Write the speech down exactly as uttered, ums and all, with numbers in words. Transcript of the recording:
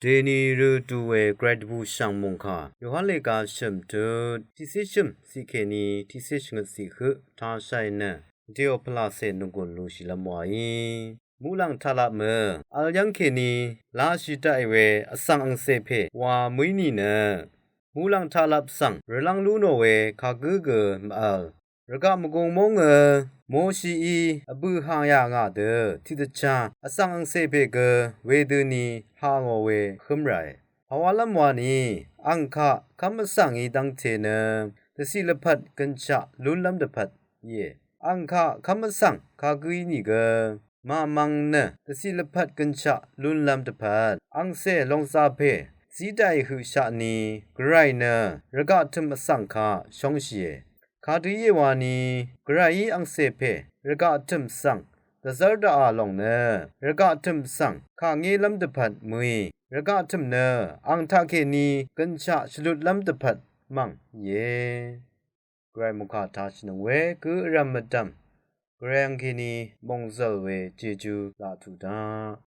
Dèni rø tù we gvray dvbùshv̀ng mòngkà Yohan lèga shø̀m tut tiqcé shø̀m ciq kèní tiqcé shvngøt ciq høq tashai nø Teòpvlàcè nònggùn lushìlv́m wàí muqlàng taqlap mø vl yv́ng kèní lashì daqì we vsvng angcè pè wa mø̀í nìnø muqlàng taqlap svng rvlv́ng lú nò we kagǿ gø mvvl. Rvgaq mvgung móngø Moshií vbø̀ hàngà ngà dø tiqdvchá vsvng angcè pè gø wedøni hàngò we hǿm ràe. Pàwálv́m wani ang kaq kv́m vsvng í dv́ngte nø dvciq lvpat gønshaq lúnlv́m dvpvt íe. Ang kaq kv́m vsvng kagǿí nìgø màmvng nø dvciq lvpat gønshaq lúnlv́m dvpvt angcè longzà pè zí daqì høqshaq ni gvray nø rvgaq tø̀m vsvng kaq shóngshìe. Kadø íe wani gvrayí angcè pè rvgaq tø̀m svng dvzv́r daqà lòng nø rvgaq tø̀m svng kà ngélv́m dvpvt mø̀í rvgaq tø̀m nø ang taqkèní gønshaq shvlutlv́m dvpvt mv̀ng íe. Gvray mòngkà tashìnøng we gø vrv̀m mvdv̀m gvray angkèní mòngzø̀l we jejú laq tuq daq.